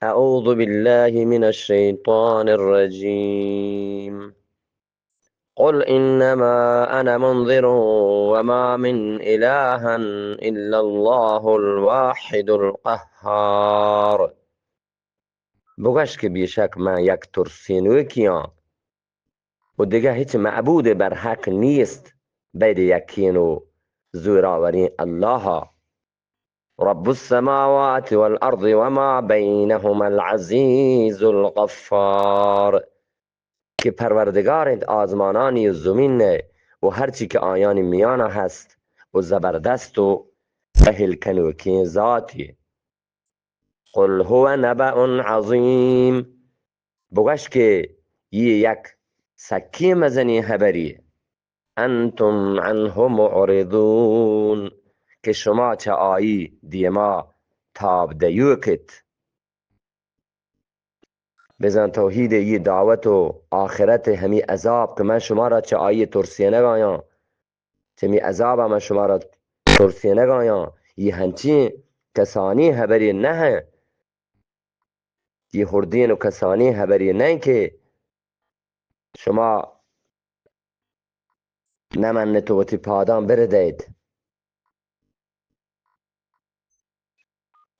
أعوذ بالله من الشيطان الرجيم. قل إنما أنا منذر وما من إله إلا الله الواحد القهار. بگوش کہ بیشک من یک ترسینوکیاں و دگہ ہچ معبود برحق نیست بید یکین و زوراورین اللہ. رب السماوات والأرض وما بينهما العزيز الغفار، کہ پروردگار انت آزمانانی و زمین و ہرچی کہ آیانی میانا ہست و زبردست و پہل کنوکیں ذاتی. قل هو نبأ عظيم، بگوش کہ یہ یک سکیں مزنیں ہبری. أنتم عنه معرضون، کہ شما چہ آئی دیما تاب دیوک ات. بزاں توحید ء یہ دعوت و آخرت ء ہمی عذاب کہ من شما را چہ آئی ترسینگ آیاں، چہ ہمی عذاب ء من شما را ترسینگ آیاں، یہ ہنچیں کسانی ہبری نہ انت. یہ ہردین و کسانی ہبری نہ انت کہ شما نہ منت و وتی پاداں بردئیت.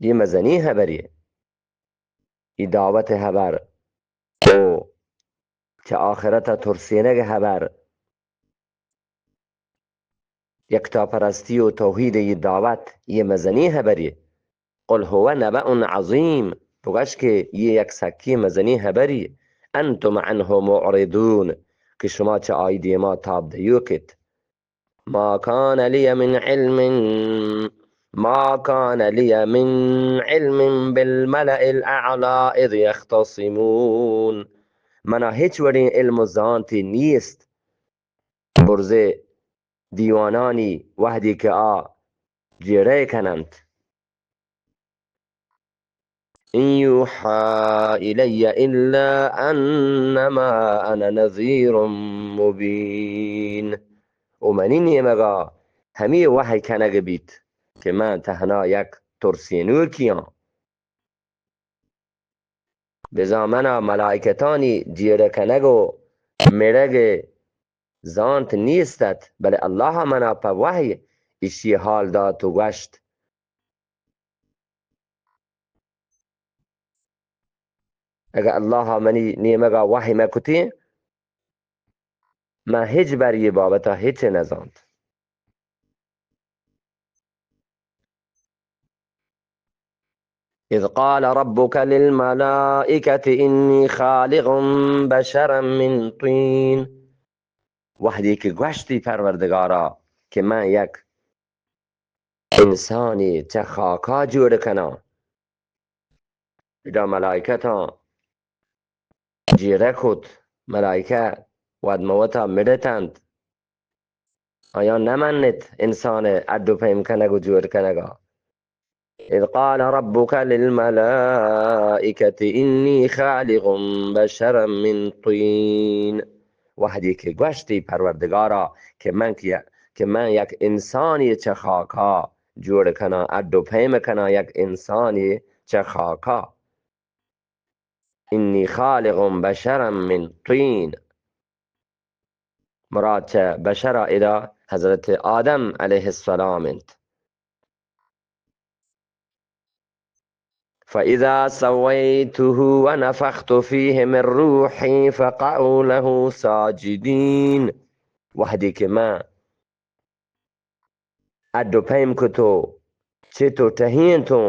یہ مزنی ہبری. یہ دعوت ہبر و چہ آخرت ترسینگ ہبر. یکتا پرستی و توحید یہ دعوت، یہ مزنی ہبری. قل هو نبأ عظيم، بگوش کہ یہ یک سکی مزنی ہبری. أنتم عنه معرضون، کہ شما چہ آئی دیما تاب دیوک ات. ما كان لي من علم، ما كان لي من علم بالملأ الأعلى إذ يختصمون. منا ہچ وڑیں علم و زانتی نیست برزے دیوانانی وہدی کہ آ جیڑہ کننت. إن يوحى إلي إلا أنما أنا نذير مبين. و منی نیمگا ہمی وحی کنگ بیت کہ من تہنا یک ترسینوکیاں. بزاں منا ملائکتانی جیڑہ کنگ و مڑگ زانت نیست ات، بلے اللہ منا پہ وحی ایشی حال دات و گوشت، اگہ اللہ منی نیمگا وحی مکتیں، من ہچ بر یہ بابتا ہچ نزانت. إذ قال ربك للملائكة إني خالق بشرا من طين. وہدے کہ گوشتی پروردگارا کہ من یک انسانے چہ خاکا جوڑ کناں. ادا ملائکتاں جیڑہ کت، ملائکہ وت مہ وتا مڑتنت. آیاں نہ منت انسان ء اڈ و پیم کنگ و جوڑ کنگا. إذ قال ربك للملائكة إني خالق بشرا من طين. وہدے کہ گوشتی پروردگارا کہ من کہ، کہ من یک انسانی چہ خاکا جوڑ کناں، اڈ و پیم کناں یک انسانی چہ خاکا. إني خالق بشرا من طين. مراد چہ بشرا ادا حضرت آدم علیہ السلام انت. فإذا سويته ونفخت فيه من روحي فقعوا له ساجدين. وہدے کہ من اڈ و پیم کت و چت و ٹہینت و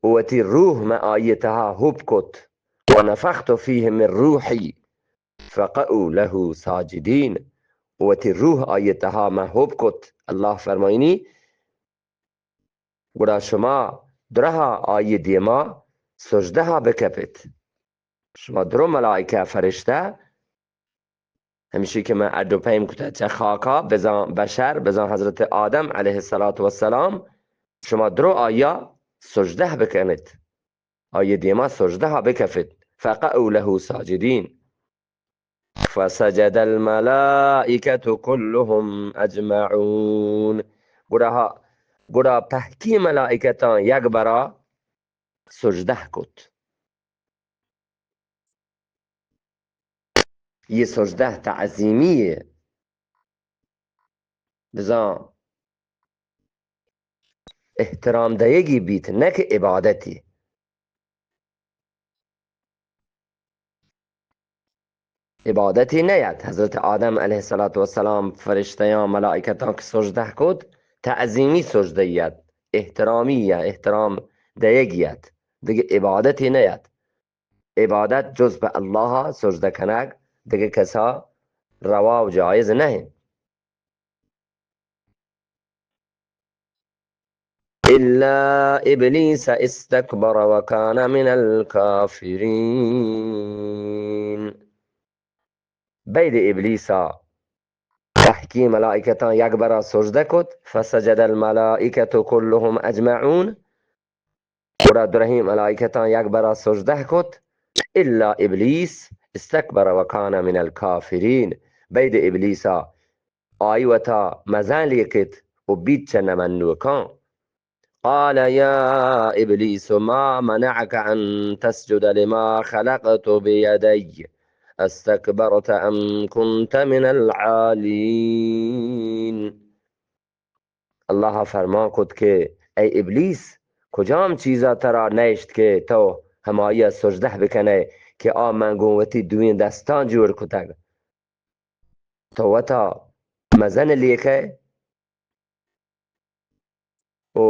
وتی روح من آئی تہا ہب کت. ونفخت فيه من روحي فقعوا له ساجدين. وتی روح آئی تہا من ہب کت. اللہ فرمائنی، گڑا شما درہا آئی دیما سجدہ بکپت. شما درو ملائکہ فرشتہ ہمشی کہ من اڈ و پیم کتہ چہ خاکا، بزاں بشر، بزاں حضرت آدم علیہ الصلوۃ والسلام، شما درو آیا سجدہ بکنت، آئی دیما سجدہ بکفت. فقعوا له ساجدين. فسجد الملائكة كلهم أجمعون. گڑا، گڑا پہکی ملائکتاں یک برا سجدہ کت۔ یہ سجدہ تعظیمی ہے، بزاں احترام دئیگی بیت، نہ کہ عبادتی۔ عبادتی نہ ات۔ حضرت آدم علیہ الصلوۃ والسلام فرشتیاں، ملائکتاں کہ سجدہ کت، تعظیمی سجدہ ات، احترامی یا احترام دئیگی ات، دگہ عبادتی نہ ات۔ عبادت جز پہ اللہ سجدہ کنگ دگہ کسا روا و جائز نہ انت۔ إلا إبليس استكبر وكان من الكافرين۔ بید ابلیسا، تحکیم ملائکتاں یک برا سجدہ کت، فسجد الملائکة كلهم أجمعون، گڑا درہیں ملائکتاں یک برا سجدہ کت، الا ابلیس استکبر و کان من الکافرین، بید ابلیسا، آئی وتا مزن لیکت و بیت چہ نمنوکاں۔ قال يا إبليس ما منعك أن تسجد لما خلقت بيدي أستكبرت أم كنت من العالين۔ اللہ ء فرمان کت کہ اے ابلیس، کجام چیزا ترا نئشت کہ تو ہمائی ء سجدہ بکنئے کہ آ من گوں وتی دوئیں دستاں جوڑ کتگ؟ تو وتا مزن لیکئے او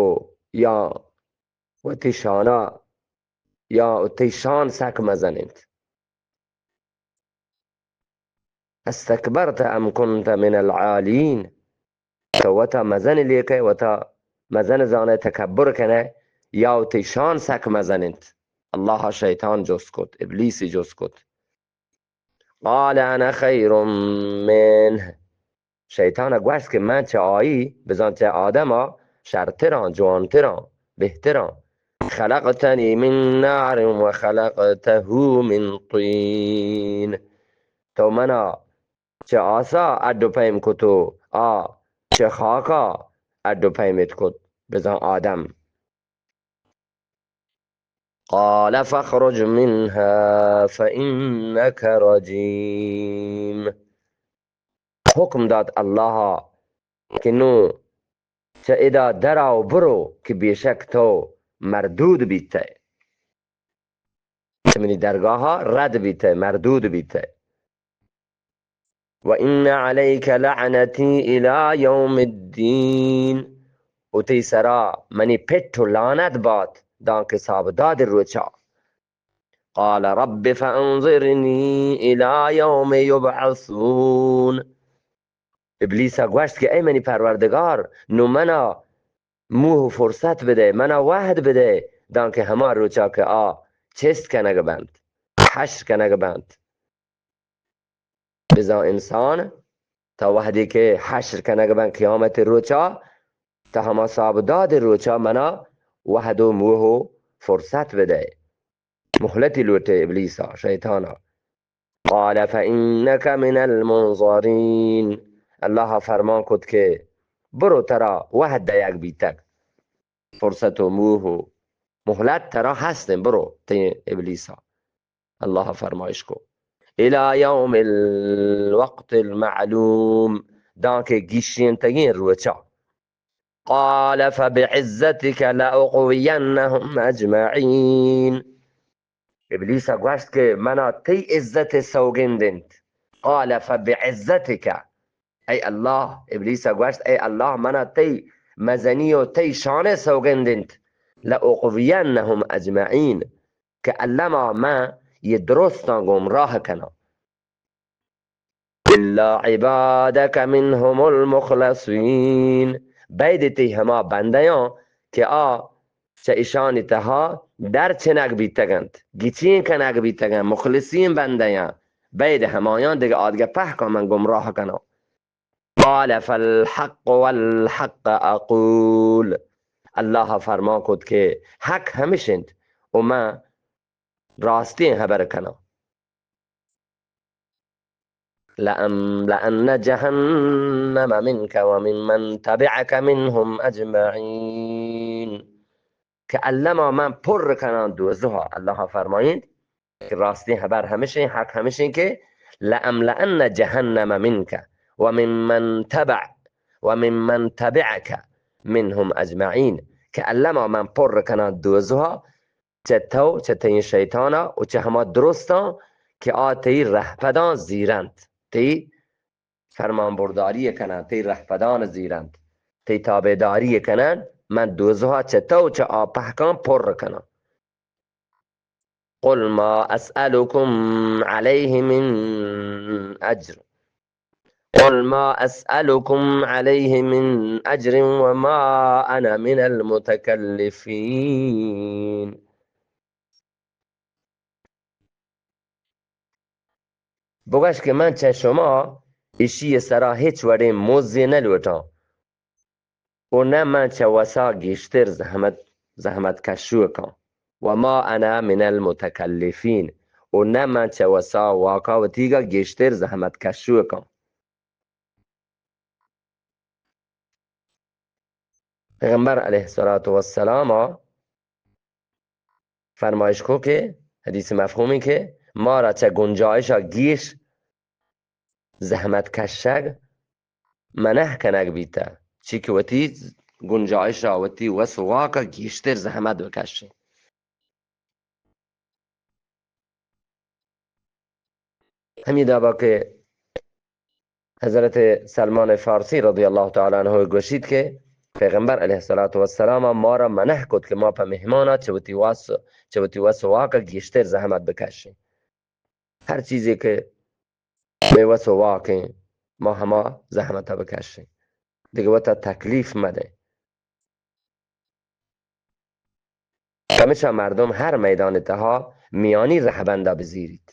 یا وتی شانا، یا تئی شان سک مزن انت۔ استکبرت ام کنت من العالین، تو وتا مزن لیکئے، وتا مزن زانئے، تکبر کنئے، یا تئی شان سک مزن انت؟ اللہ ء شیطان جست کت، ابلیسی جست کت۔ قال انا خیر منه، شیطان ء گوشت کہ من چہ آئی، بزاں چہ آدم ء شرتراں، جوانتراں، بہتراں۔ خلقتنی من نار و خلقته من طین، تو منا چہ آسا اڈ و پیم کت و آ چہ خاکا اڈ و پیمت کت، بزاں آدم۔ قال فاخرج منها فإنك رجيم۔ حکم دات اللہ ء کہ نوں چہ ادا درا و برو کہ بیشک تو مردود بیتئے، چہ منی درگاہ ء رد بیتئے، مردود بیتئے۔ وإن عليك لعنتي إلى يوم الدين، و تئی سرا منی پٹ و لعنت بات دانکہ حساب داد روچا۔ قال رب فأنظرني إلى يوم يبعثون۔ ابلیس ء گوشت کہ اے منی پروردگار، نوں منا موہ و فرصت بدئے، منا وہد بدئے، دانکہ ہما روچا کہ آ چست کنگ بنت، حشر کنگ بنت۔ بزاں انسان تا وہدے کہ حشر کنگ بنت قیامت روچا، تا ہما حساب داد روچا منا وہد و موہ و فرصت بدئے۔ مہلتی لوٹئے ابلیسا، شیطانا۔ قال فإنك من المنظرين، اللہ فرمان کت کہ برو، ترا وہد دئیگ بیتگ، فرصت و موہ و مہلت ترا ہستیں، برو تئی ابلیسا۔ اللہ فرمائش کو، إلى يوم الوقت المعلوم، دانکہ گیشینتگیں روچا۔ قال فبعزتك لأغوينهم أجمعين۔ ابلیس ء گوشت کہ منا تئی عزت ء سوگند انت۔ قال فبعزتك، اے اللہ، ابلیس ء گوشت، اے اللہ، منا تئی مزنی و تئی شان ء سوگند انت، لأغوينهم أجمعين، کہ الما من یہ درستاں گمراہ کناں۔ إلا عبادك منهم المخلصين، بید تئی ہما بندیاں کہ آ چہ اشانی تہا در چنگ بیتگ انت، گچین کنگ بیتگ انت، مخلصین بندیاں، بید ہمایاں، دگہ آدگہ پہکاں من گمراہ کناں۔ قال فالحق والحق أقول، اللہ فرمان کت کہ حق ہمش انت و من راستیں ہبر کناں۔ لأملأن جهنم منك وممن تبعك منهم أجمعين۔ کہ الما من پر کناں دوزہا۔ اللہ فرمائینت کہ راستیں خبر ہمشیں، حق ہمشیں کہ لأملأن جهنم منك وممن تبع، وممن تبعك منهم أجمعين، کہ الما من پر کناں دوزہا چہ تو، چہ تئیں شیطانا و چہ ہما درستاں کہ آ تئی رہپداں زیرنت، تئی فرمانبرداری کننت، تئی رہپدان زیرنت، تئی تابعداری کننت، من دوزہا چہ تو و چہ آ پہکاں پر کناں۔ قل ما أسألكم عليه من أجر، قل ما أسألكم عليه من أجر وما أنا من المتكلفين۔ بگوش کہ من چہ شما ایشی سرا ہچ وڑیں مزے نہ لوٹاں و نہ من چہ وسا گیشتر زحمت، زحمت کشوکاں۔ وما أنا من المتكلفين، و نہ من چہ وسا واکا وتیگا گیشتر زحمت کشوکاں۔ پیغمبر علیہ الصلوۃ والسلام فرمائش کو کہ حدیث مفہومی کہ مارا چہ گنجائشا گیش زحمت کشگ منع کنگ بیتہ، چی کہ وتی گنجائشا، وتی وس و واکا گیشتر زحمت بکشیں۔ ہمے دابا کہ حضرت سلمان فارسی رضی اللہ تعالی عنہ گوشیت کہ پیغمبر علیہ الصلوۃ والسلام مارا منع کت کہ ما پہ مہمانا چہ وتی وس، چہ وتی وس و واکا گیشتر زحمت بکشیں۔ ہر چیزے کہ مئے وس و واکیں، ما ہما زحمتا بکشیں، دگہ وتا تکلیف مدیں۔ پمیشا مردم ہر میدان تہا میانی رہبندا بزیریت۔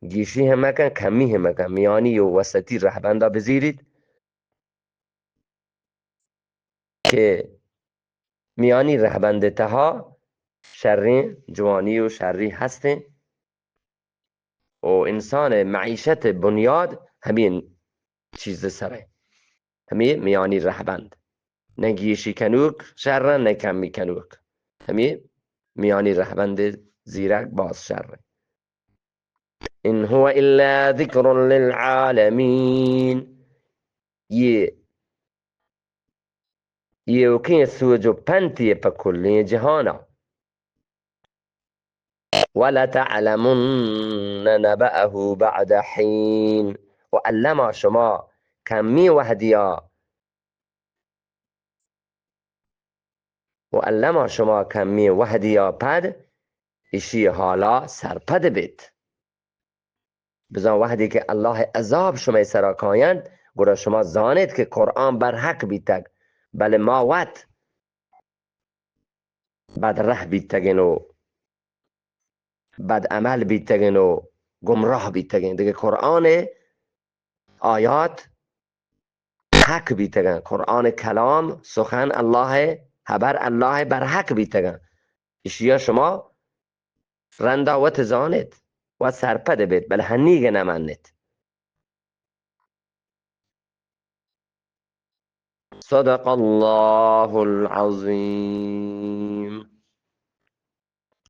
گیشی ہم مکن، کمی ہم مکن، میانی و وسطی رہبندا بزیریت کہ میانی رہبند تہا شریں جوانی و شری ہستیں۔ و انسان معیشت بنیاد ہمے چیز سر انت، ہمے میانی رہبند، نہ گیشی کنوک شر انت، نہ کمی کنوک، ہمے میانی رہبند زیرگ باز شر انت۔ إن هو إلا ذكر للعالمين، یہ ایوکیں سوج و پنتی پہ کلیں جہانا۔ ولتعلمن نبأه بعد حين، و الما شما کمی وہدیا، و الما شما کمی وہدیا پد ایشی حالا سرپد بیت۔ بزاں وہدے کہ اللہ عذاب شمئے سرا کاینت، گڑا شما زانیت کہ قرآن برحق بیتگ، بلے ما وت بدرہ بیتگیں و بدعمل بیتگیں و گمراہ بیتگیں۔ دگہ قرآن آیات حق بیتگن، قرآن کلام، سخن اللہ، خبر اللہ برحق بیتگن۔ اشیا شما رندا وت زانت و سرپد بیت، بل ہنیگ نہ منت۔ صدق الله العظيم.